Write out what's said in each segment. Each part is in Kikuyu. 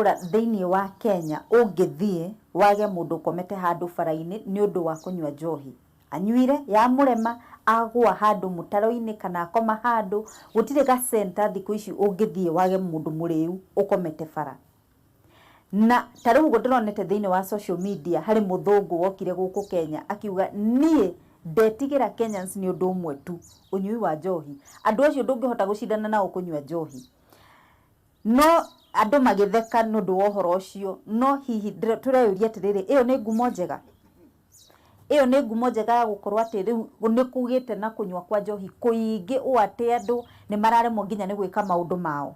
Itũũra thĩinĩ wa Kenya ũngĩthiĩ wage mũndũ ũkomete handũ bara-inĩ nĩ ũndũ wa kũnyua njohi. Anyuire yamũrema agũa handũ mũtaro-inĩ kana akoma handũ, gũtirĩ ga center thikũ ici ũngĩthiĩ wage mũndũ mũrĩu ũkomete bara. Na ta rĩu ũguo ndĩronete thĩinĩ wa social media harĩ mũthũngũ wokire gũkũ Kenya akiuga niĩ ndetigĩra Kenyans nĩ ũndũ ũmwe tu, ũnyui wa njohi. Andũ acio ndũngĩhota gũcindana nao kũnyua njohi. No andũ magĩtheka nĩ ũndũ wa ũhoro ũcio, no hihi tũreyũria atĩrĩrĩ, ĩyo nĩ ngumo njega? Ĩyo nĩ ngumo njega ya gũkorwo atĩ rĩu nĩ kũgĩte na kũnyua kwa njohi kũingĩ ũũ atĩ andũ nĩ mararemwo nginya nĩ gwĩka maũndũ mao?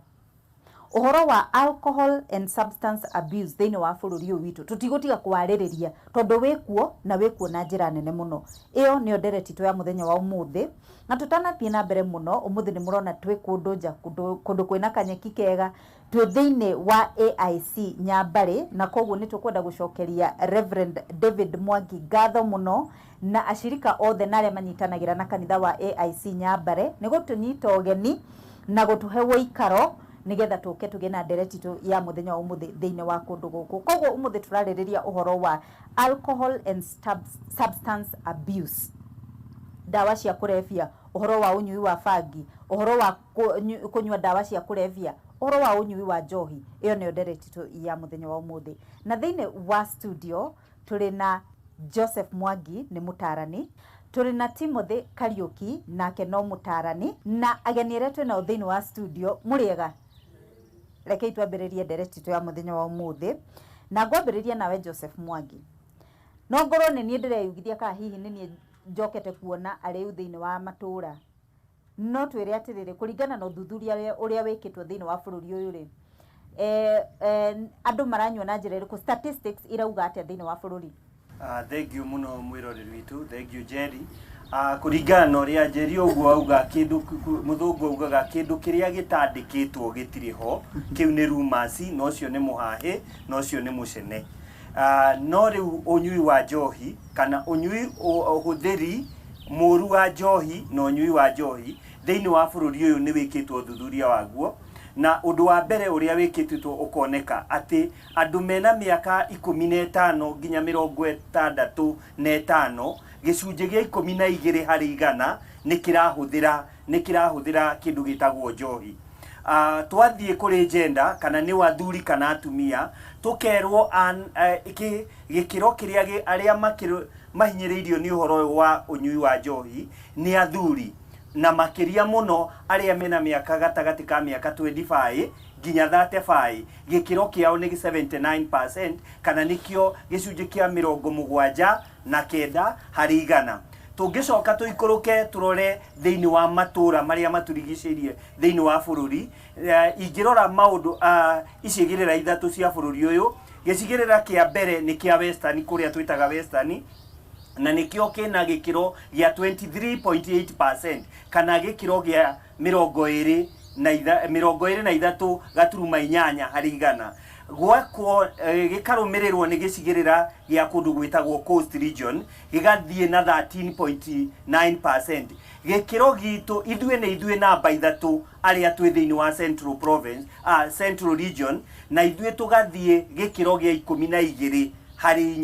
Ũhoro wa alcohol and substance abuse thĩinĩ wa bũrũri ũyũ witũ tũtigũtiga kũwarĩrĩria tondũ wĩkuo na wĩkuo na njĩra nene mũno. Ĩyo nĩyo ndereti itũ ya mũthenya wa ũmũthĩ. Na tũtanathiĩ na mbere mũno, ũmũthĩ nĩ mũrona twĩ kũndũ nja, kũndũ kwĩna kanyeki kega, twĩ thĩinĩ wa AIC Nyambarĩ, na koguo nĩ tũkwenda gũcokeria Reverend David Mwangi ngatho mũno, na acirika othe na arĩa manyitanagĩra na kanitha wa AIC Nyambare nĩ gũtũnyita ũgeni na gũtũhe ũikaro nĩgetha tũke tũgĩe na ndereti itũ ya mũthenya wa ũmũthĩ thĩinĩ wa kũndũ gũkũ. Koguo ũmũthĩ tũrarĩrĩria ũhoro wa alcohol and substance abuse, ndawa cia kũrebia, ũhoro wa ũnyui wa bangi, ũhoro wa kũnyua ndawa cia kũrebia, ũhoro wa ũnyui wa njohi. Ĩyo nĩyo ndereti itũ ya mũthenya wa ũmũthĩ. Na thĩinĩ wa studio tũrĩ na Joseph Mwangi nĩ mũtaarani, tũrĩ na Timothy Kariũki nake no mũtaarani, na ageni arĩa twĩ nao thĩinĩ wa studio, mũrĩega? Rekei twambĩrĩrie ndereti itũ ya mũthenya wa ũmũthĩ, na ngwambĩrĩria nawe Joseph Mwangi. No ngorwo nĩ niĩ ndĩreyugithia kana hihi nĩ niĩ njokete kuona arĩu thĩinĩ wa matũũra. No twĩre atĩrĩrĩ, kũringana na ũthuthuria ũrĩa wĩkĩtwo thĩinĩ wa bũrũri ũyũ rĩ, andũ maranyua na njĩra ĩrĩkũ? Statistics irauga atĩa thĩinĩ wa bũrũri? Thengiũ mũno mwĩroreri witũ, thengiũ Njeri. Kũringana na ũrĩa Njeri ũguo auga, kĩndũ mũthũngũ augaga kĩndũ kĩrĩa gĩtandĩkĩtwo gĩtirĩ ho, kĩu nĩ rumors, na ũcio nĩ mũhahĩ, na ũcio nĩ mũcene. No rĩu ũnyui wa njohi kana ũnyui ũhũthĩri mũru wa njohi na ũnyui wa njohi thĩinĩ wa bũrũri ũyũ nĩ wĩkĩtwo ũthuthuria waguo, na ũndũ wa mbere ũrĩa wĩkĩtwo ũkoneka atĩ andũ mena mĩaka 15 nginya 65, gĩcunjĩ gĩa 12 harĩ igana nĩ kĩrahũthĩra kĩndũ gĩtagwo njohi. Twathiĩ kũrĩ gender, kana nĩ athuri kana atumia, tũkerwo gĩkĩro kĩrĩa arĩa mahinyĩrĩirio nĩ ũhoro ũyũ wa ũnyui wa njohi nĩ athuri, na makĩria mũno arĩa mena mĩaka gatagatĩ ka mĩaka 25 nginya 35. Gĩkĩro kĩao nĩ 79%, kana nĩkĩo gĩcunjĩ kĩa 79 harĩ igana. Tũngĩcoka tũikũrũke tũrore thĩinĩ wa matũra marĩa matũrigicĩirie thĩinĩ wa bũrũri, ingĩrora maũndũ icigĩrĩra ithatũ cia bũrũri ũyũ, gĩcigĩrĩra kĩa mbere nĩ kĩa Western, kũrĩa twĩtaga Western, na nĩkĩo kĩna gĩkĩro gĩa 23.8%, kana gĩkĩro gĩa 23.8 harĩ igana. Gwakwo gĩkarũmĩrĩrwo nĩ gĩcigĩrĩra gĩa kũndũ gwĩtagwo Coast Region, gĩgathiĩ na 13.9%. Gĩkĩro gitũ ithuĩ nĩ ithuĩ namba ithatũ arĩa twĩ thĩinĩ wa Central Province, Central Region, na ithuĩ tũgathiĩ gĩkĩro gĩa 12 harĩ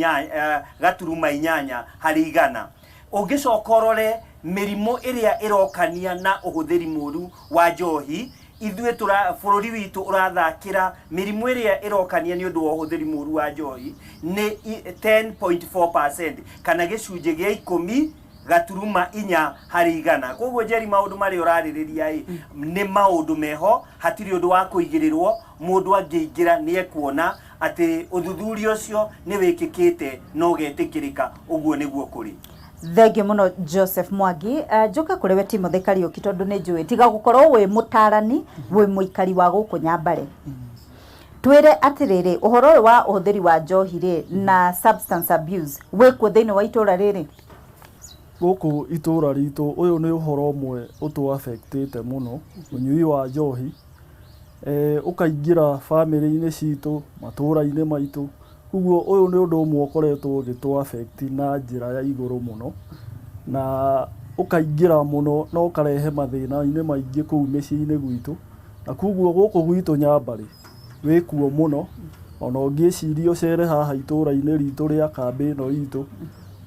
8.8 harĩ igana. Ũngĩcoka ũrore mĩrimũ ĩrĩa ĩrokania na ũhũthĩri mũru wa njohi, ithuĩ tũra bũrũri witũ ũrathakĩra mĩrimũ ĩrĩa ĩrokania nĩ ũndũ wa ũhũthĩri mũru wa njohi nĩ 10.4%, kana gĩcunjĩ gĩa 10.4 harĩ igana. Koguo Njeri, maũndũ marĩa ũrarĩrĩria ĩ nĩ maũndũ meho, hatirĩ ũndũ wa kũigĩrĩrwo. Mũndũ angĩingĩra nĩ ekuona atĩ ũthuthuria ũcio nĩ wĩkĩkĩte na ũgetĩkĩrĩka, ũguo nĩguo kũrĩ. Thengiũ mũno, Joseph Mwangi. Njoke kũrĩ we Timothy Kariũki, tondũ nĩ njũĩ tiga gũkorwo wĩ mũtarani, wĩ mũikari wa gũkũ Nyambare. Twĩre atĩrĩrĩ, ũhoro ũyũ wa ũhũthĩri wa njohi rĩ na substance abuse wĩkuo thĩinĩ wa itũra rĩrĩ? Gũkũ itũra ritũ, ũyũ nĩ ũhoro ũmwe ũtũ affectĩte mũno, ũnyui wa njohi, ũkaingĩra bamĩrĩ-inĩ citũ, matũra-inĩ maitũ. Ũguo ũyũ nĩ ũndũ ũmwe ũkoretwo ũgĩtũ affect na njĩra ya igũrũ mũno, na ũkaingĩra mũno na ũkarehe mathĩna-inĩ maingĩ kũu mĩciĩ-inĩ gwitũ. Na koguo gũkũ gwitũ Nyambarĩ, wĩkuo mũno. Ona ũngĩciria ũcere haha itũra-inĩ ritũ rĩa kambĩ ĩno itũ,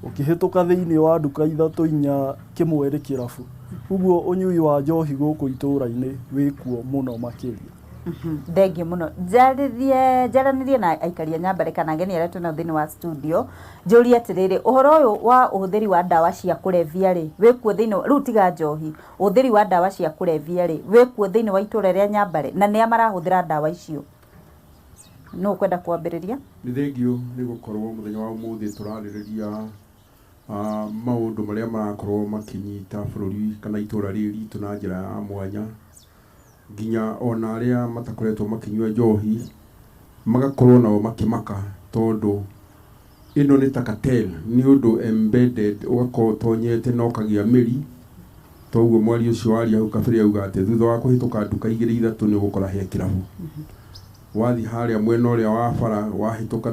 ũkĩhĩtũka thĩinĩ wa nduka ithatũ inya kĩmwe nĩ kĩrabu. Ũguo ũnyui wa njohi gũkũ itũra-inĩ wĩkuo mũno makĩria. Thengiũ mũno. Njarĩrie njaranĩrie na aikari a Nyambare kana ageni arĩa twĩnao thĩinĩ wa studio, njũrie atĩrĩrĩ, ũhoro ũyũ wa ũhũthĩri wa ndawa cia kũrebia rĩ, wĩkuo thĩinĩ, rĩu tiga njohi, ũhũthĩri wa ndawa cia kũrebia rĩ, wĩkuo thĩinĩ wa itũra rĩa Nyambare, na nĩa marahũthĩra ndawa icio? Nũ ũkwenda kwambĩrĩria? Nĩ thengiũ nĩ gũkorwo mũthenya wa ũmũthĩ tũrarĩrĩria maũndũ marĩa marakorwo makĩnyita bũrũri kana itũra rĩrĩ ritũ na njĩra ya mwanya, nginya ona arĩa matakoretwo makĩnyua njohi magakorwo nao makĩmaka, tondũ ĩno nĩ ta cartel, nĩ ũndũ embedded, ũgakorwo ũtonyete na ũkagĩa mĩri. Toguo mwaria ũcio waria hau kabere auga atĩ thutha wa kũhĩtũka nduka igĩrĩ ithatũ nĩ ũgũkora he kĩrabu. Wathiĩ harĩa mwena ũrĩa wa bara wahĩtũka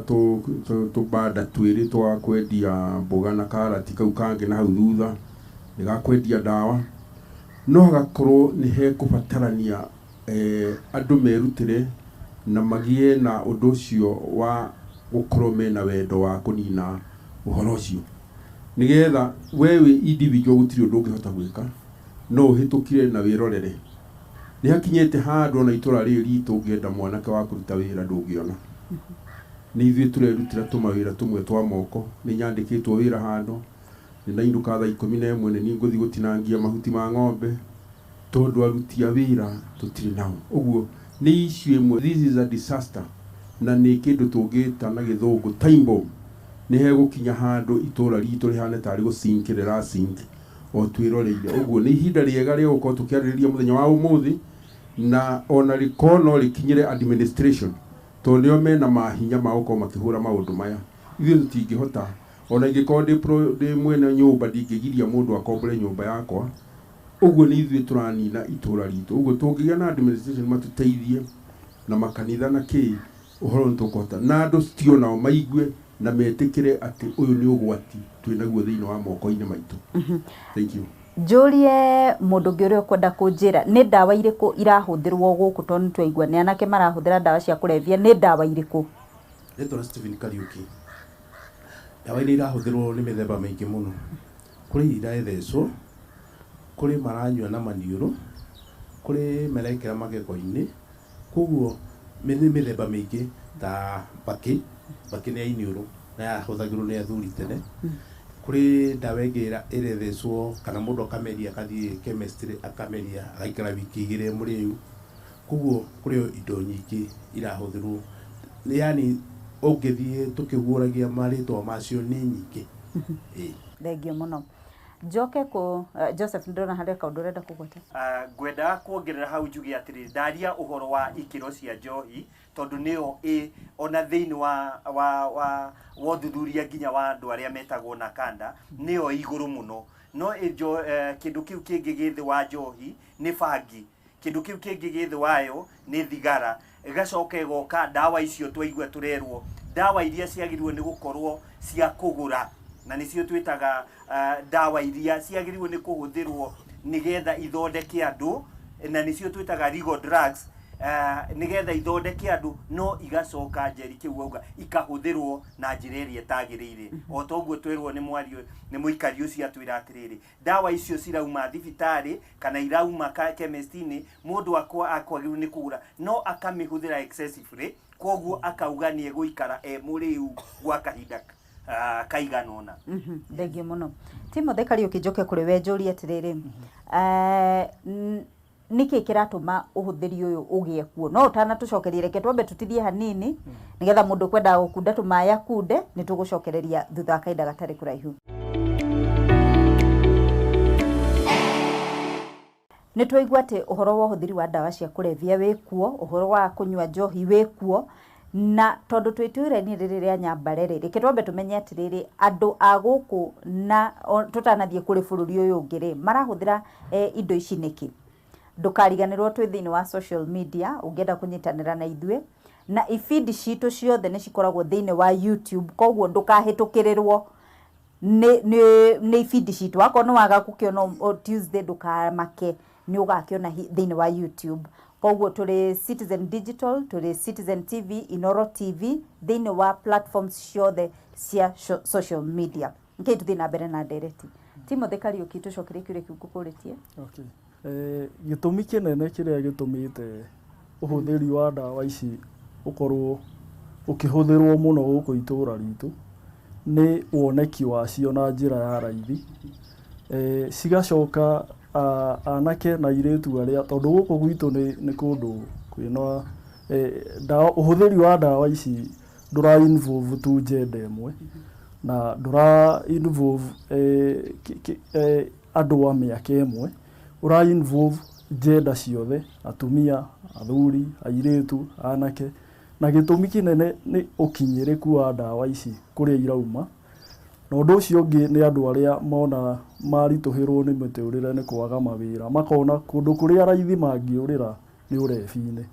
tũbanda twĩrĩ twa kwendia mboga na karati, kau kangĩ na hau thutha nĩ ga kwendia ndawa. No hagakorwo nĩ hekũbatarania andũ merutĩre na magĩe na ũndũ ũcio wa gũkorwo mena wendo wa kũnina ũhoro ũcio, nĩgetha we wĩ individual gũtirĩ ũndũ ũngĩhota gwĩka, no ũhĩtũkire na wĩrorere. Nĩ hakinyĩte handũ ona itũra rĩrĩ ritũ ũngĩenda mwanake wa kũruta wĩra ndũngĩona. Nĩ ithuĩ tũrerutĩra tũmawĩra tũmwe twa moko. Nĩ nyandĩkĩtwo wĩra handũ, nĩ ndainũka thaa 11 nĩ niĩ ngũthiĩ gũtinangia mahuti ma ng'ombe, tondũ aruti a wĩra tũtirĩ nao. Ũguo nĩ issue ĩmwe, this is a disaster, na nĩ kĩndũ tũngĩta na gĩthũngũ time bomb. Nĩ hegũkinya handũ itũra ritũ rĩhane tarĩ gũ sink rĩra sink o twĩroreire. Ũguo nĩ ihinda rĩega rĩa gũkorwo tũkĩarĩrĩria mũthenya wa ũmũthĩ, na ona rĩkorwo no rĩkinyĩre administration, tondũ nĩo mena mahinya ma gũkorwo makĩhũra maũndũ maya. Ithuĩ tũtingĩhota, ona ingĩkorwo ndĩ mwene nyũmba ndingĩgiria mũndũ akombore nyũmba yakwa. Ũguo nĩ ithuĩ tũranina itũra ritũ. Ũguo tũngĩgĩa na administration matũteithie na makanitha na kĩ, ũhoro nĩ tũkũhota, na andũ tio nao maigue na metĩkĩre atĩ ũyũ nĩ ũgwati twĩnaguo thĩinĩ wa moko-inĩ maitũ. Thank you. Njũrie mũndũ ũngĩ ũrĩa ũkwenda kũnjĩra nĩ ndawa irĩkũ irahũthĩrwo gũkũ, tondũ nĩ twaigua nĩ anake marahũthĩra ndawa cia kũrebia, nĩ ndawa irĩkũ? Rĩtwa nĩ Stephen Kariuki. Ndawa iria irahũthĩrwo nĩ mĩthemba mĩingĩ mũno. Kũrĩ irathecwo, kũrĩ maranyua na maniũrũ, kũrĩ marekĩra magego-inĩ. Koguo nĩ mĩthemba mĩingĩ ta mbakĩ, mbakĩ nĩ ya iniũrũ na yahũthagĩrwo nĩ athuri tene. Kũrĩ ndawa ĩngĩ ĩrethecwo kana mũndũ akameria, akathiĩ chemistry akameria agaikara wiki igĩrĩ e mũrĩu. Koguo kũrĩ indo nyingĩ irahũthĩrwo, yaani ũngĩthiĩ tũkĩguũragia marĩtwa macio nĩ nyingĩ. Ĩĩ. Thengiũ mũno. Njoke kũ Joseph, ndĩrona harĩ kaũndũ ũrenda kũgweta. Ngwendaga kuongerera hau njuge atĩrĩrĩ, ndaria ũhoro wa ikĩro cia njohi, tondũ nĩyo ĩ ona thĩinĩ wa wa wa wa ũthuthuria nginya wa andũ arĩa metagwo Nakanda nĩyo igũrũ mũno. No kĩndũ kĩu kĩngĩ gĩ thĩ wa njohi nĩ bangi, kĩndũ kĩu kĩngĩ gĩ thĩ wayo nĩ thigara, ĩgacoka ĩgoka ndawa icio twaigua tũrerwo, ndawa iria ciagĩrĩirwo nĩ gũkorwo cia kũgũra, na nĩcio twĩtaga ndawa iria ciagĩrĩirwo nĩ kũhũthĩrwo nĩgetha ithondeke andũ, na nĩcio twĩtaga legal drugs, nĩgetha ithondeke andũ, no igacoka Njeri kĩu wauga ikahũthĩrwo na njĩra ĩrĩa ĩtagĩrĩire. O toguo twerwo nĩ mwario nĩ mũikari ũcio atwĩra atĩrĩrĩ, ndawa icio cirauma thibitarĩ kana irauma chemist-inĩ, mũndũ akwagĩrĩirwo nĩ kũgũra no akamĩhũthĩra excessively, koguo akauga nĩ egũikara e mũrĩu gwa kahinda kaigana ũna. Thengiũ mũno Timothy Kariũki. Njoke kũrĩ we njũrie atĩrĩrĩ, nĩkĩ kĩratũma ũhũthĩri ũyũ ũgĩe kuo? No ũtanatũcokeria, reke twambe tũtithie hanini nĩgetha mũndũ ũkwendaga gũkunda tũmaĩ akunde. Nĩ tũgũcokereria thutha wa kahinda gatarĩ kũraihu. Nĩ twaigua atĩ ũhoro wa ũhũthĩri wa ndawa cia kũrebia wĩ kuo, ũhoro wa kũnyua njohi wĩ kuo, na tondũ twĩ itũũra-inĩ rĩrĩ rĩa Nyambare rĩ, reke twambe tũmenye atĩrĩrĩ, andũ a gũkũ na tũtanathiĩ kũrĩ bũrũri ũyũ ũngĩ rĩ, marahũthĩra indo ici nĩkĩ? Ndũkariganĩrwo twĩ thĩinĩ wa social media, ũngĩenda kũnyitanĩra na ithuĩ, na ibindi citũ ciothe nĩ cikoragwo thĩinĩ wa YouTube, koguo ndũkahĩtũkĩrĩrwo nĩ ibindi citũ. Akorwo nĩ waga gũkĩona Tuesday, ndũkamake, nĩ ũgakĩona thĩinĩ wa YouTube. Koguo tũrĩ Citizen Digital, tũrĩ Citizen TV, Inoro TV, thĩinĩ wa platforms ciothe cia social media. Nkei tũthiĩ na mbere na ndereti. Timothy Kariũki, tũcokerie kĩũria kĩu ngũkũrĩtie. Okay. Gĩtũmi kĩnene kĩrĩa gĩtũmĩte ũhũthĩri wa ndawa ici ũkorwo ũkĩhũthĩrwo mũno gũkũ itũra ritũ nĩ woneki wacio na njĩra ya raithi. Cigacoka anake na airĩtu arĩa, tondũ gũkũ gwitũ nĩ kũndũ kwĩna ndawa, ũhũthĩri wa ndawa ici ndũra involve tu gender ĩmwe na ndũra involve andũ a mĩaka ĩmwe, ũra involve gender ciothe, atumia, athuri, airĩtu, anake. Na gĩtũmi kĩnene nĩ ũkinyĩrĩku wa ndawa ici kũrĩa irauma. Na ũndũ ũcio ũngĩ nĩ andũ arĩa mona maritũhĩrwo nĩ mĩtũrĩre nĩ kwaga mawĩra, makona kũndũ kũrĩa raithi mangĩũrĩra nĩ ũrebi-inĩ.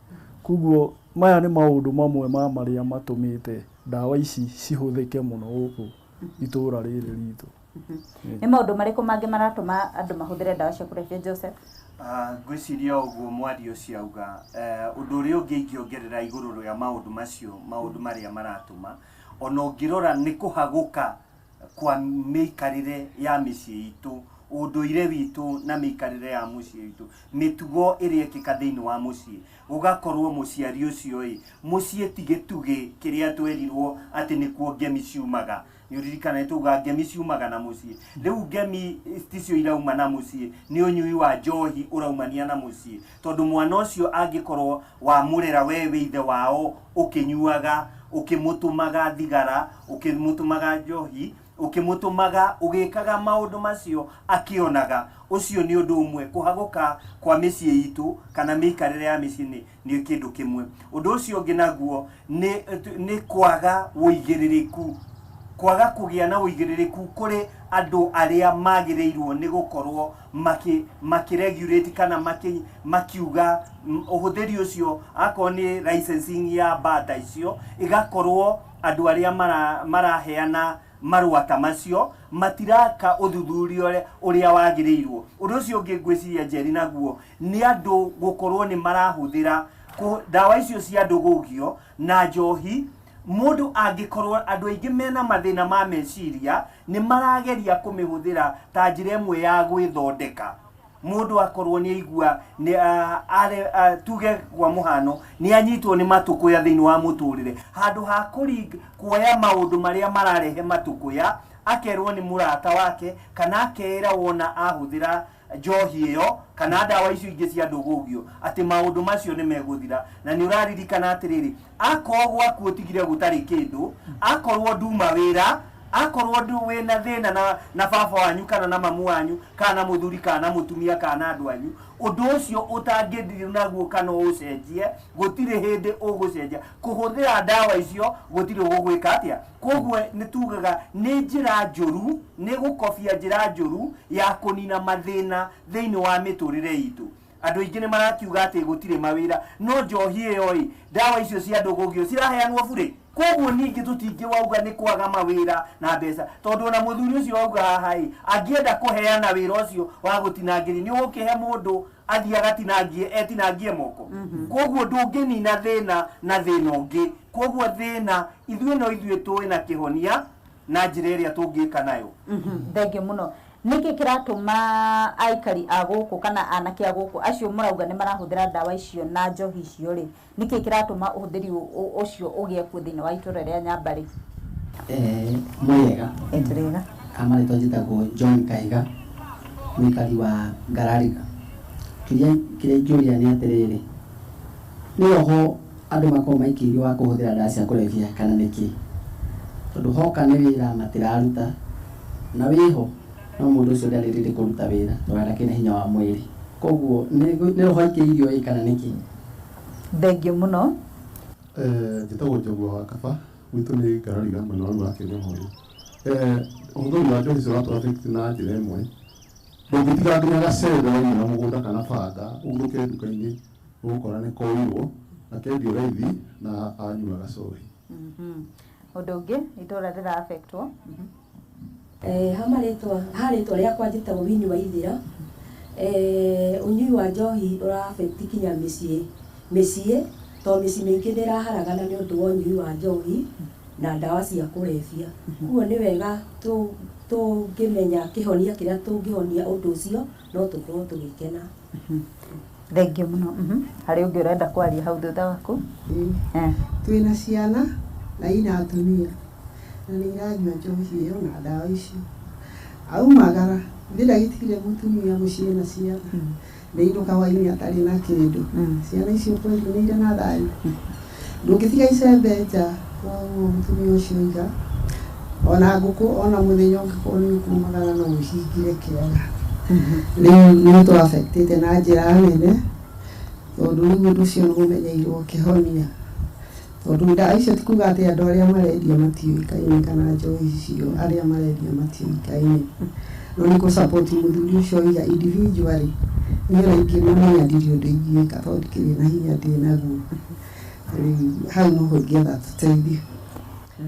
Koguo maya nĩ maũndũ mamwe ma marĩa matũmĩte ndawa ici cihũthĩke mũno gũkũ itũra rĩrĩ ritũ. Nĩ maũndũ marĩkũ mangĩ maratũma andũ mahũthĩre ndawa cia kũrebia, Joseph? Ngwĩciria ũguo mwaria ũcio auga, ũndũ ũrĩa ũngĩ ingĩongerera igũrũ rĩa maũndũ macio, maũndũ marĩa maratũma, ona ũngĩrora nĩ kũhagũka kwa mĩikarĩre ya mĩciĩ itũ, ũndũire witũ na mĩikarĩre ya mũciĩ witũ, mĩtugo ĩrĩa ĩkĩka thĩinĩ wa mũciĩ, gũgakorwo mũciari ũcio ĩ, mũciĩ ti gĩtugĩ kĩrĩa twerirwo atĩ nĩkuo ngemi ciumaga. Nĩ ũririkana nĩ tuga ngemi ciumaga na mũciĩ. Rĩu ngemi ticio irauma na mũciĩ, nĩ ũnyui wa njohi ũraumania na mũciĩ. Tondũ mwana ũcio angĩkorwo wamũrera we wĩ ithe wao ũkĩnyuaga, ũkĩmũtũmaga thigara, ũkĩmũtũmaga njohi, ũkĩmũtũmaga ũgĩkaga maũndũ macio akĩonaga, ũcio nĩ ũndũ ũmwe. Kũhagũka kwa mĩciĩ itũ kana mĩikarĩre ya mĩciĩ nĩ kĩndũ kĩmwe. Ũndũ ũcio ũngĩ naguo nĩ kwaga ũigĩrĩrĩku, kwaga kũgĩa na ũigĩrĩrĩku kũrĩ andũ arĩa magĩrĩirwo nĩ gũkorwo makĩregulate kana makiuga ũhũthĩri ũcio, akorwo nĩ licensing ya bata icio, ĩgakorwo andũ arĩa maraheana marũa ta macio matiraka ũthuthuria ũrĩa wagĩrĩirwo. Ũndũ ũcio ũngĩ ngwĩciria Njeri naguo nĩ andũ gũkorwo nĩ marahũthĩra ndawa icio cia ndũgũgio na njohi. Mũndũ angĩkorwo andũ aingĩ mena mathĩna ma meciria nĩ marageria kũmĩhũthĩra ta njĩra ĩmwe ya gwĩthondeka. Mũndũ akorwo nĩ aigua nĩ tuge kwa mũhano nĩ anyitwo nĩ matũkũya thĩinĩ wa mũtũrĩre, handũ ha kuoya maũndũ marĩa mararehe matũkũya, akerwo nĩ mũrata wake kana akeĩra wona ahũthĩra njohi ĩyo kana ndawa icio ingĩ cia ndũgũgio atĩ maũndũ macio nĩ megũthira. Na nĩ ũraririkana atĩrĩrĩ, akorwo gwaku ũtigire gũtarĩ kĩndũ, akorwo nduma wĩra, akorwo wĩna thĩna na baba wanyu kana na mamu wanyu kana na mũthuri kana na mũtumia kana na andũ anyu, ũndũ ũcio ũtangĩthira naguo kana ũcenjie, gũtirĩ hĩndĩ ũgũcenjia. Kũhũthĩra ndawa icio gũtirĩ ũgũgwĩka atĩa. Koguo nĩ tugaga nĩ njĩra njũru, nĩ gũkobia njĩra njũru ya kũnina mathĩna thĩinĩ wa mĩtũrĩre itũ. Andũ aingĩ nĩ marakiuga atĩ gũtirĩ mawĩra, no njohi ĩyo ĩ, ndawa icio cia ndũgũgio ciraheanwo burĩ. Koguo ningĩ tũtingĩwauga nĩ kwaga mawĩra na mbeca, tondũ ona mũthuri ũcio wauga haha ĩ, angĩenda kũheana wĩra ũcio wa gũtinangĩria, nĩ ũgũkĩhe mũndũ athiĩ agatinangie, etinangie moko. Koguo ndũngĩnina thĩna na thĩna ũngĩ. Koguo thĩna ithuĩ no ithuĩ tũĩ na kĩhonia na njĩra ĩrĩa tũngĩka nayo. Thengiũ mũno. Nĩkĩ kĩratũma aikari a gũkũ kana anake a gũkũ acio mũrauga nĩ marahũthĩra ndawa icio na njohi icio rĩ, nĩkĩ kĩratũma ũhũthĩri ũcio ũgĩe kuo thĩinĩ wa itũra rĩa Nyambarĩ? Mwega. Tũrĩega. Amarĩtwa njĩtagwo John Kaiga, mũikari wa Ngarariga. Kĩrĩa ingĩũria nĩ atĩrĩrĩ, nĩ roho andũ makoragwo maikĩirio wa kũhũthĩra ndawa cia kũrebia kana nĩkĩ? Tondũ hoka nĩ wĩra matiraruta na wĩho no mũndũ ũcio ndarĩ ready kũruta wĩra tondũ ndakĩrĩ na hinya wa mwĩrĩ. Koguo nĩ roho aikĩirio ĩ kana nĩkĩ? Thengiũ mũno. Njĩtagwo Njogua wa Kaba, gwitũ nĩ Ngarariga mwena wa wa Kĩnyohoro. Ũhũthĩri wa njohi icio ũratũ affect na njĩra ĩmwe. Ndũngĩtiga nginya gacembe wauma na mũgũnda kana banga ũguthũke nduka-inĩ, ũgũkora nĩ koirwo na kendio raithi na anyua gacohi. Ũndũ ũngĩ itũra rĩra affectwo. Ha marĩtwa, ha rĩtwa rĩakwa njĩtagwo Winnie Waithera. Ũnyui wa njohi ũra affect kinya mĩciĩ tondũ mĩciĩ mĩingĩ nĩ ĩraharagana nĩ ũndũ wa ũnyui wa njohi na ndawa cia kũrebia. Koguo nĩ wega tũngĩmenya kĩhonia kĩrĩa tũngĩhonia ũndũ ũcio, no tũkorwo tũgĩkena. Thengiũ mũno. Harĩ ũngĩ ũrenda kwaria hau thutha waku? Twĩna ciana na ina atumia na nĩ iranyua njohi ĩyo na ndawa icio. Aumagara ithe ndagĩtigire mũtumia mũciĩ na ciana, nĩ hwainĩ atarĩ na kĩndũ. Ciana icio kweli nĩ irĩ na thayũ? Ndũngĩtiga icembe nja. Koguo mũtumia ũcio oiga ona ngũkũ ona mũthenya ũngĩkorwo nĩ ũkumagara no ũhingire kĩaga. Rĩu nĩ ũtũ affectĩte na njĩra nene, tondũ rĩu ũndũ ũcio nĩ ũmenyeirwo kĩhonia, tondũ ndawa icio ti kuga atĩ andũ arĩa marendia matiũĩkaine, kana njohi icio arĩa marendia matiũĩkaine, no nĩ kũ support mũthuri ũcio oiga individually. Niĩ ona ingĩmamenya ndirĩ ũndũ ingĩka, tondũ ndikĩrĩ na hinya ndĩ naguo. Rĩu hau noho ingĩetha tũteithio.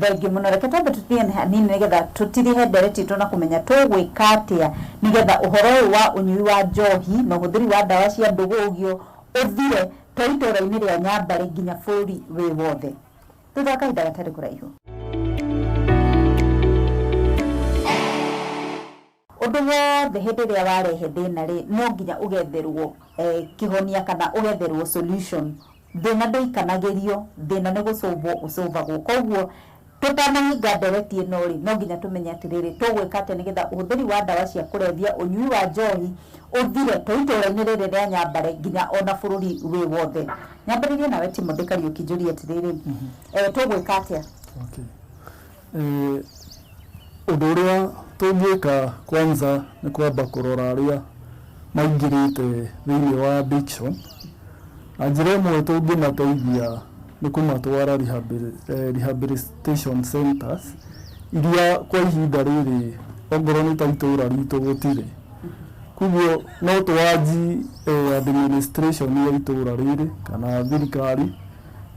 Thengiũ mũno. Reke twambe tũthiĩ hanini nĩgetha tũtirihe ndereti itũ na kũmenya tũgwĩka atĩa nĩgetha ũhoro ũyũ wa ũnyui wa njohi na ũhũthĩri wa ndawa cia ndũgũgio ũthire, to itũra-inĩ rĩa Nyambarĩ, nginya bũrũri wĩ wothe, thutha wa kahinda gatarĩ kũraihu. Ũndũ wothe hĩndĩ ĩrĩa warehe thĩna rĩ, no nginya ũgetherwo kĩhonia kana ũgetherwo solution. Thĩna ndũikanagĩrio, thĩna nĩ gũcũbwo ũcũbagwo. Koguo tũtanahinga ndereti ĩno rĩ, no nginya tũmenye atĩrĩrĩ, tũgwĩka atĩa nĩgetha ũhũthĩri wa ndawa cia kũrebia, ũnyui wa njohi ũthire, to itũra-inĩ rĩrĩ rĩa Nyambare, nginya ona bũrũri wĩ wothe. Nyambĩrĩrie nawe Timothy Kariũki, njũrie atĩrĩrĩ, tũgwĩka atĩa? Okay. Ũndũ ũrĩa tũngĩka kwanza nĩ kwamba kũrora arĩa maingĩrĩte thĩinĩ wa addiction, na njĩra ĩmwe tũngĩmateithia nĩ kũmatwara rehabilitation centers, iria kwa ihinda rĩrĩ ongorwo nĩ ta itũra ritũ gũtirĩ. Koguo no twanji administration ya itũra rĩrĩ kana thirikari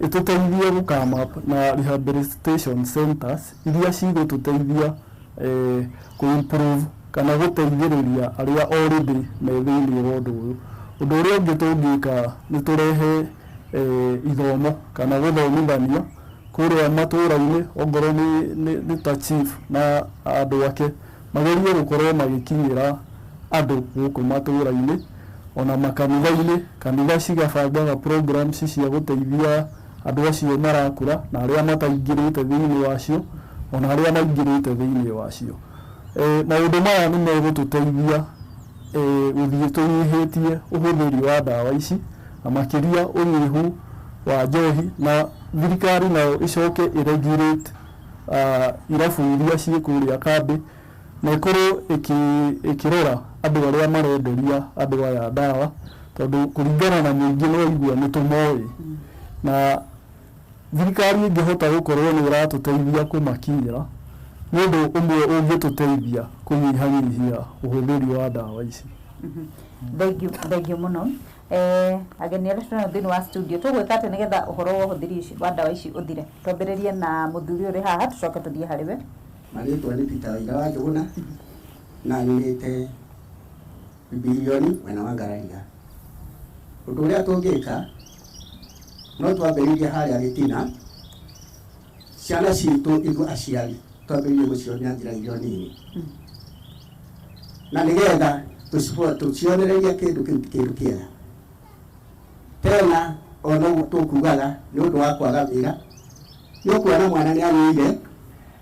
ĩtũteithie gũ come up na rehabilitation centers iria cigũtũteithia kũ improve kana gũteithĩrĩria arĩa already me thĩinĩ wa ũndũ ũyũ. Ũndũ ũrĩa ũngĩ tũngĩka nĩ tũrehe ithomo kana gũthomithania kũrĩa matũra-inĩ, ongorwo nĩ ta chief na andũ ake magerie gũkorwo magĩkinyĩra andũ gũkũ matũra-inĩ, ona makanitha-inĩ, kanitha cigabangaga programs cia gũteithia andũ acio marakũra na arĩa mataingĩrĩte thĩinĩ wacio, ona arĩa maingĩrĩte thĩinĩ wacio. Maũndũ maya nĩ megũtũteithia gũthiĩ tũnyihĩtie ũhũthĩri wa ndawa ici na makĩria ũnyihu wa njohi, na thirikari nayo ĩcoke ĩregulate irabu iria ciĩ kũrĩa kambĩ na ĩkorwo ĩkĩrora andũ arĩa marenderia andũ aya ndawa, tondũ kũringana na mũingĩ nĩ waigua nĩ tũmoĩ, na thirikari ĩngĩhota gũkorwo nĩ ĩratũteithia kũmakinyĩra, nĩ ũndũ ũmwe ũngĩtũteithia kũnyihanyihia ũhũthĩri wa ndawa ici. Thengiũ, thengiũ mũno. Ageni arĩa twĩnao thĩinĩ wa studio, tũgwĩka atĩa nĩgetha ũhoro wa ũhũthĩri wa ndawa ici ũthire? Twambĩrĩrie na mũthuri ũrĩ haha, tũcoke tũthiĩ harĩ we. Marĩtwa nĩ Peter Waira wa Njũgũna, na nyumĩte Bilioni mwena wa Ngarariga. Ũndũ ũrĩa tũngĩka, no twambĩrĩrie harĩa gĩtina, ciana citũ, ithuĩ aciari twambĩrĩrie gũcionia njĩra iria nini, na nĩgetha tũcionererie kĩndũ kĩu ti kĩndũ kĩega. Tena ona ũguo tũkugaga nĩ ũndũ wa kwaga wĩra, nĩ ũkuona mwana nĩ anyuire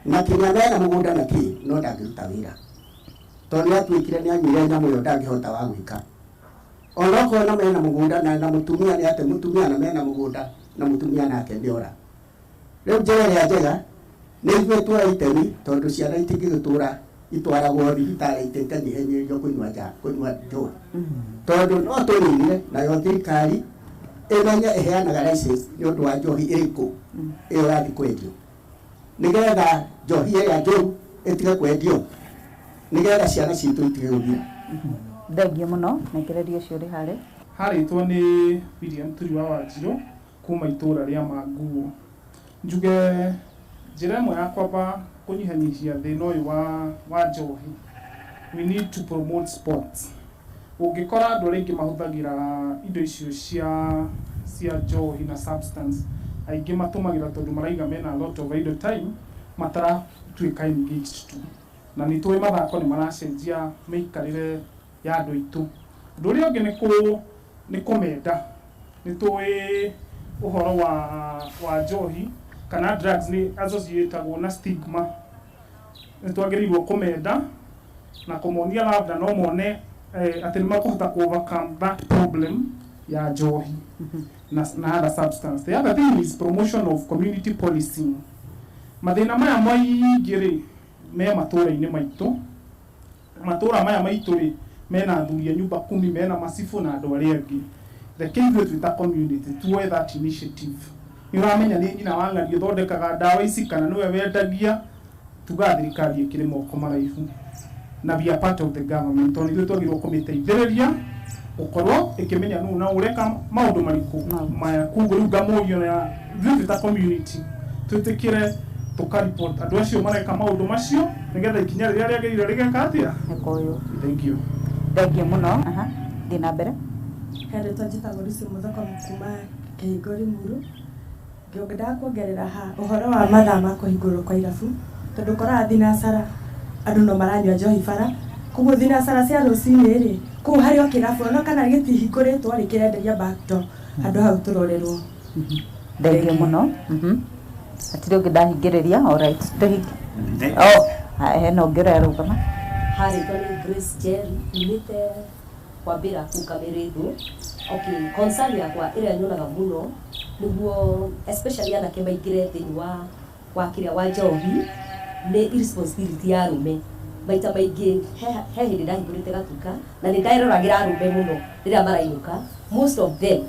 na kinya mena mũgũnda na kĩ, no ndangĩruta wĩra tondũ nĩ atuĩkire nĩ anyuire nyamũ ĩyo, ndangĩhota wa gwĩka. Ona ũkona mena mũgũnda na mũtumia nĩ ate mũtumia na mena mũgũnda na mũtumia nake nĩ ora. Rĩu njĩra ĩrĩa njega nĩ ithuĩ tuoe itemi, tondũ ciana itingĩgĩtũra itwaragwo thibitarĩ itikanyihanyihĩrio kũnyua nja kũnyua njohi, tondũ no tũninire nayo thirikari ĩmenye ĩheanaga license nĩ ũndũ wa njohi ĩrĩkũ ĩyo ĩrathiĩ kwendio, nĩgetha njohi ĩrĩa njũru ĩtige kwendio, nĩgetha ciana citũ itige gũthira. Thengiũ mũno. Nengereria ũcio ũrĩ harĩ. Harĩtwo nĩ William Turi wa Wanjirũ kuma itũra rĩa Manguo. Njuge njĩra ĩmwe ya kwamba kũnyihanyihia thĩna ũyũ wa njohi, we need to promote sports. Ũngĩkora andũ arĩa aingĩ mahũthagĩra indo icio cia cia njohi na substance, aingĩ matũmagĩra tondũ maraiga mena a lot of idle time mataratuĩka engaged to. Na nĩ tũĩ mathako nĩ maracenjia mĩikarĩre ya andũ aitũ. Ũndũ ũrĩa ũngĩ nĩ kũ nĩ kũmenda. Nĩ tũĩ ũhoro wa wa njohi kana drugs nĩ associatagwo na stigma. Nĩ twagĩrĩirwo kũmenda na kũmonia labda no mone atĩ nĩ makũhota kũ overcome that problem ya njohi na other substance. The other thing is promotion of community policing. Mathĩna maya maingĩ rĩ me matũra-inĩ maitũ. Matũra maya maitũ rĩ mena athuri a nyumba kumi, mena macibũ na andũ arĩa angĩ. Reke ithuĩ twĩ ta community tuoe that initiative. Nĩ ũramenya nĩ nyina wa ng'ania ũthondekaga ndawa ici kana nĩwe wendagia, tugaga thirikari ĩkĩrĩ moko maraihu na we are part of the government, tondũ ithuĩ twagĩrĩirwo kũmĩteithĩrĩria gũkorwo ĩkĩmenya nũ na ũreka maũndũ marĩkũ maya. Koguo rĩu ngamũria ona ithuĩ twĩ ta community twĩtĩkĩre tũka report andũ acio mareka maũndũ macio nĩgetha ikinya rĩrĩa rĩagĩrĩire rĩgeka atĩa. Nĩkoywo. Thank you. Thengiũ mũno. Aha. Thiĩ na mbere. He rĩtwa, njĩtagwo Lucy Mũthoko kuma Kĩhingo Limuru. Ngĩendaga kuongerera ha ũhoro wa mathaa ma kũhingũrwo kwa irabu, tondũ ũkoraga thinacara andũ no maranyua njohi bara, koguo thinacara cia rũcinĩ rĩ, kũu harĩ o kĩrabu ona kana gĩtihingũrĩtwo rĩ, kĩrenderia back door, handũ hau tũrorerwo. Thengiũ mũno. Hatirĩ ũngĩ ndahingĩrĩria. Alright, tũhinge. Oh, hena ũngĩ ũrarũgama. Harĩtwa nĩ Grace Jerry, nyumĩte kwambĩra kũu Kamĩrĩthũ. Okay, concern yakwa ĩrĩa nyonaga mũno nĩguo especially anake maingĩre thĩinĩ wa kĩrĩa wa njohi nĩ irresponsibility ya arũme. Maita maingĩ he hĩndĩ ndahingũrĩte gatuka na nĩ nderoragĩra arũme mũno rĩrĩa marainũka. Most of them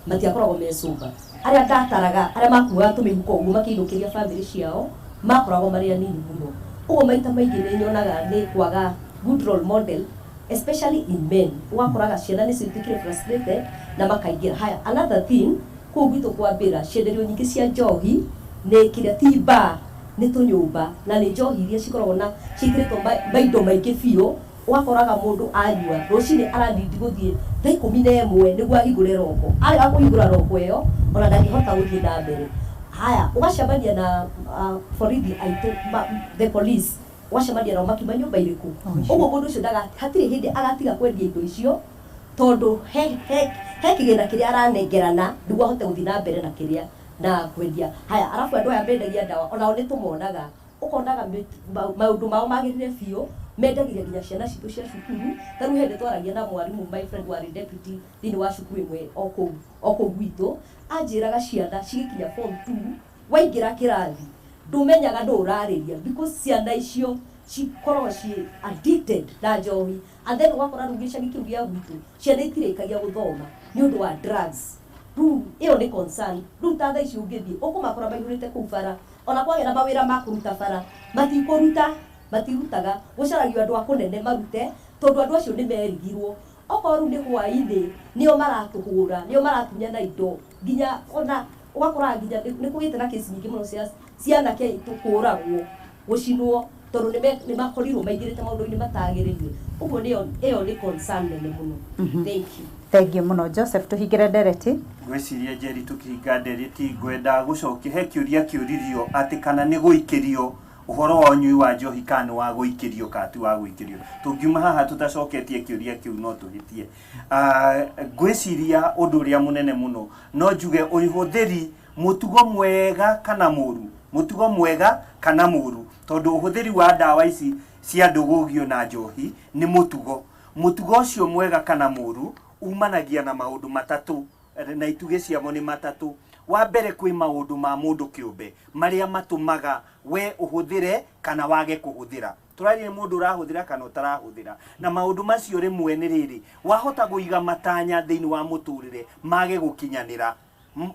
matiakoragwo me sober. Arĩa ndataraga, arĩa makuaga tũmĩhuko ũguo makĩinũkĩria bamĩrĩ ciao, makoragwo marĩ anini mũno. Ũguo maita maingĩ nĩ nyonaga nĩ kwaga good role model, especially in men. Ũgakoraga ciana nĩcio ituĩkire frustrated na makaingĩra. Haya, another thing, kũu gwitũ kwambĩra cienderio nyingĩ cia njohi nĩ kĩrĩa ti bar, nĩ tũnyũmba, na nĩ njohi iria cikoragwo na ciĩkĩrĩtwo maindo maingĩ biũ. Ũgakoraga mũndũ anyua rũcinĩ aranindi gũthiĩ thaa 11 nĩguo ahingũre roko. Arega kũhingũra roko ĩyo, ona ndangĩhota gũthiĩ na mbere. Haya, ũgacemania na borithi aitũ, the police, ũgacemania nao makiuma nyũmba irĩkũ. Ũguo mũndũ ũcio hatirĩ hĩndĩ agatiga kwendia indo icio, tondũ he kĩgĩna kĩrĩa aranengerana nĩguo ahote gũthiĩ na mbere na kĩrĩa na kwendia. Haya, arabu andũ aya mendagia ndawa onao nĩ tũmonaga, ũkonaga maũndũ mao magĩrĩre biũ, mendagĩria nginya ciana citũ cia cukuru. Ta rĩu hĩndĩ twaragia na mwarimũ, my friend warĩ deputy thĩinĩ wa cukuru ĩmwe o kũu gwitũ, anjĩraga ciana cigĩkinya form 2, waingĩra kĩrathi ndũmenyaga ndũ ũrarĩria, because ciana icio cikoragwo ciĩ addicted na njohi. And then ũgakora rĩu gĩcagi kĩu gĩa gwitũ ciana itirĩkagia gũthoma nĩ ũndũ wa drugs. Rĩu ĩyo nĩ concern. Rĩu ta thaa ici ũngĩthiĩ ũkũmakora maihũrĩte kũu bara, ona kwagĩa na mawĩra ma kũruta bara matikũruta, matirutaga, gũcaragio andũ a kũnene marute, tondũ andũ acio nĩ merigirwo. Okorwo rĩu nĩ hwaĩ-inĩ nĩo maratũhũra, nĩo maratunyana indo, nginya ona ũgakora nginya nĩ kũgĩte na kesi nyingĩ mũno cia cianake aitũ kũragwo, gũcinwo, tondũ nĩ makorirwo maingĩrĩte maũndũ-inĩ matagĩrĩire. Ũguo nĩyo ĩyo nĩ concern nene mũno. Thank you. Thengiũ mũno. Joseph, tũhingĩre ndereti. Ngwĩciria, Njeri, tũkĩhinga ndereti ngwenda gũcokia he kĩũria kĩũririo atĩ kana nĩ gũikĩrio ũhoro wa ũnyui wa njohi, kana nĩ wa gũikĩrio kana ti wa gũikĩrio. Tũngiuma haha tũtacoketie kĩũria kĩu no tũhĩtie. Ngwĩciria ũndũ ũrĩa mũnene mũno no njuge ũhũthĩri mũtugo mwega kana mũru, mũtugo mwega kana mũru, tondũ ũhũthĩri wa ndawa ici cia ndũgũgio na njohi nĩ mũtugo. Mũtugo ũcio mwega kana mũru umanagia na maũndũ matatũ, na itugĩ ciamo nĩ matatũ. Wa mbere, kwĩ maũndũ ma mũndũ kĩũmbe marĩa matũmaga we ũhũthĩre kana wage kũhũthĩra. Tũraria nĩ mũndũ ũrahũthĩra kana ũtarahũthĩra, na maũndũ macio rĩmwe nĩ rĩrĩ: wahota kũiga matanya thĩinĩ wa mũtũrĩre mage gũkinyanĩra.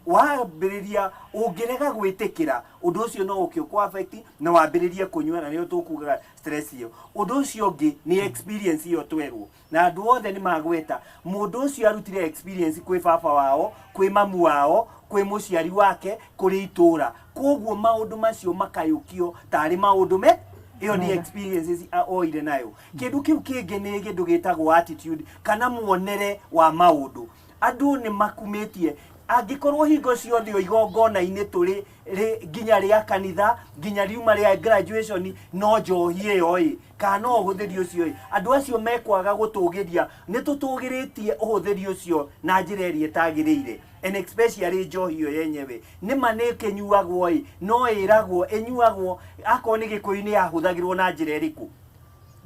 Wambĩrĩria ũngĩrega gwĩtĩkĩra ũndũ ũcio no ũke ũkũ affect na wambĩrĩrie kũnyua, na nĩyo tũkugaga stress ĩyo. Ũndũ ũcio ũngĩ nĩ experience ĩyo twerwo, na andũ othe nĩ magweta mũndũ ũcio arutire experience kwĩ baba wao, kwĩ mamu wao, kwĩ mũciari wake, kũrĩ itũra. Koguo maũndũ macio makayũkio tarĩ maũndũ me Ĩyo nĩ experiences oire nayo. Kĩndũ kĩu kĩngĩ nĩ kĩndũ gĩtagwo attitude kana muonere wa maũndũ. Andũ nĩ makumĩtie angĩkorwo hingo ciothe o igongona-inĩ tũrĩ rĩ nginya rĩa kanitha, nginya riuma rĩa graduation, no njohi ĩyo ĩ kana no ũhũthĩri ũcio ĩ, andũ acio mekwaga gũtũgĩria. Nĩ tũtũgĩrĩtie ũhũthĩri ũcio na njĩra ĩrĩa ĩtagĩrĩire, and especially njohi ĩyo yenyewe. Nĩma nĩ ĩkĩnyuagwo ĩ, no ĩragwo ĩnyuagwo akorwo nĩ Gĩkũyũ-inĩ yahũthagĩrwo na njĩra ĩrĩkũ?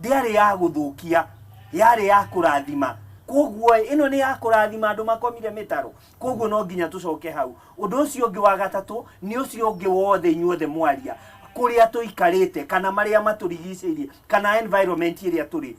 Ndĩarĩ ya gũthũkia, yarĩ ya kũrathima. Koguo ĩno nĩ ya kũrathima andũ makomire mĩtaro, koguo no nginya tũcoke hau. Ũndũ ũcio ũngĩ wa gatatũ nĩ ũcio ũngĩ wothe inyuothe mwaria, kũrĩa tũikarĩte kana marĩa matũrigicĩirie kana environment ĩrĩa tũrĩ.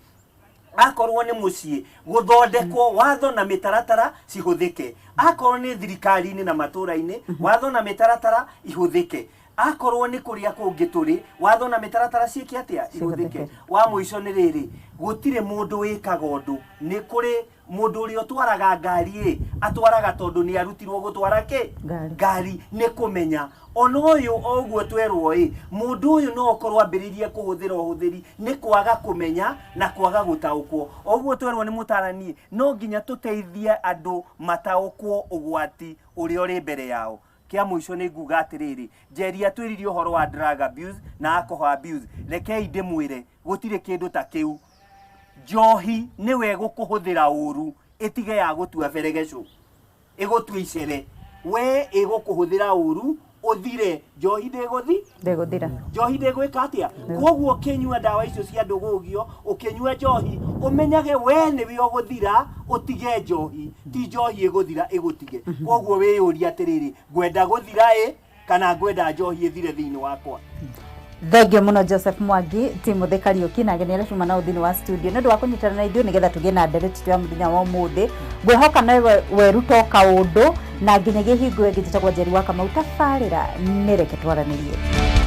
Akorwo nĩ mũciĩ, gũthondekwo watho na mĩtaratara cihũthĩke. Akorwo nĩ thirikari-inĩ na matũra-inĩ, watho na mĩtaratara ihũthĩke. Akorwo nĩ kũrĩa kũngĩ tũrĩ, watho na mĩtaratara ciĩke atĩa? Ihũthĩke. Wa mũico nĩ rĩrĩ, gũtirĩ mũndũ wĩkaga ũndũ. Nĩ kũrĩ mũndũ ũrĩa ũtwaraga ngari ĩ, atwaraga tondũ nĩ arutirwo gũtwara kĩ? Ngari. Nĩ kũmenya. Ona ũyũ o ũguo twerwo ĩ, mũndũ ũyũ no okorwo ambĩrĩirie kũhũthĩra ũhũthĩri nĩ kwaga kũmenya na kwaga gũtaũkwo. O ũguo twerwo nĩ mũtarani, no nginya tũteithie andũ mataũkwo ũgwati ũrĩa ũrĩ mbere yao. Kĩa mũico nĩ nguga atĩrĩrĩ, Njeri atwĩrire ũhoro wa drug abuse na alcohol abuse. Rekei ndĩmwĩre, gũtirĩ kĩndũ ta kĩu. Njohi nĩwe ĩgũkũhũthĩra ũru, ĩtige ya gũtua beregecũ, ĩgũtue icere. We ĩgũkũhũthĩra ũru, ũthire. Njohi ndĩgũthi? Ndĩgũthira. Njohi ndĩgwĩka atĩa? Koguo ũkĩnyua ndawa icio cia ndũgũgio, ũkĩnyua njohi, ũmenyage we nĩwe ũgũthira, ũtige njohi. Ti njohi ĩgũthira ĩgũtige. Koguo wĩyũrie atĩrĩrĩ, ngwenda gũthira ĩ kana ngwenda njohi ĩthire thĩinĩ wakwa? Thengio mũno Joseph Mwangi, Timothy Kariuki na ageni arĩa tuma nao thĩinĩ wa studio nĩ ũndũ wa kũnyitana na ithuĩ nĩgetha tũgĩe na ndereti itũ ya mũthenya wa ũmũthĩ. Ngwĩhoka nawe weruta o kaũndũ na nginyagia hingo ĩngĩ njĩtagwo Njeri wa Kamau, tabarĩra nĩ Reke Twaranĩrie.